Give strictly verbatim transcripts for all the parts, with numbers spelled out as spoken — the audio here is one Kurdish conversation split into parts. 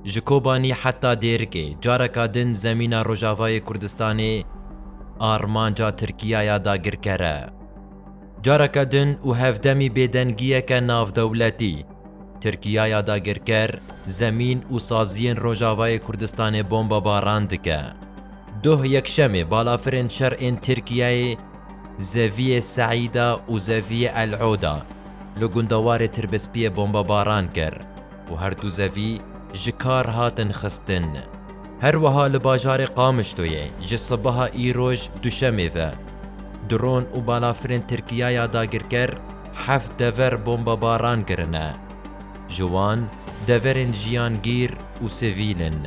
Ji Kobanî heta Dêrikê careka din zemîna Rojavayê Kurdistanê armanca Tirkiyaya dagirker e. Careke din û hevdemî bêdengiyeke navdewletî, Tirkiyaya dagirker zemîn û saziyên Rojavayê Kurdistanê bombebaran dike. Doh yekşemê balafirên şer ên Tirkiyeyê zeviyê Seîda û zeviyê El Oda li gundewarê Tirbispiyê bombebaran kir û her du zevî ji kar hatin xistin. Her wiha li bajarê Qamişloyê ji sibeha îroj duşemê ve dron û balafirên Tirkiyaya dagirker heft dever bombebaran kirine. Ji wan deverên jiyangîr û sivîl in.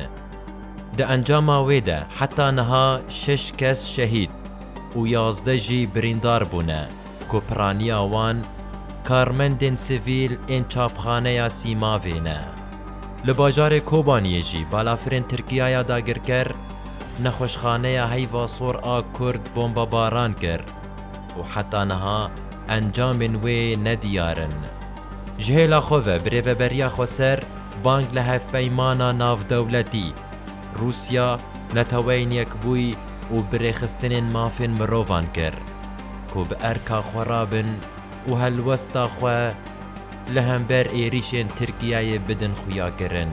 Di encama wê de heta niha şeş kes şehîd û yazdeh jî birîndar bûne, ku piraniya wan karmendên sivîl ên çapxaneya Sîmavê ne. Li bajarê Kobaniyê jî balafirên Tirkiyaya dagirker nexweşxaneya Heyva Sor a Kurd bombebaran kir û heta niha encamên wê nediyar in. Ji hêla xwe ve birêveberiya xweser bang li hevpeymana navdewletî, Rûsya, Neteweyên Yekbûyî û birêxistinên mafên mirovan kir, ku bi erka xwe rabin û helwesta xwe li hember êrîşên Tirkiyeyê bidin xuyakirin.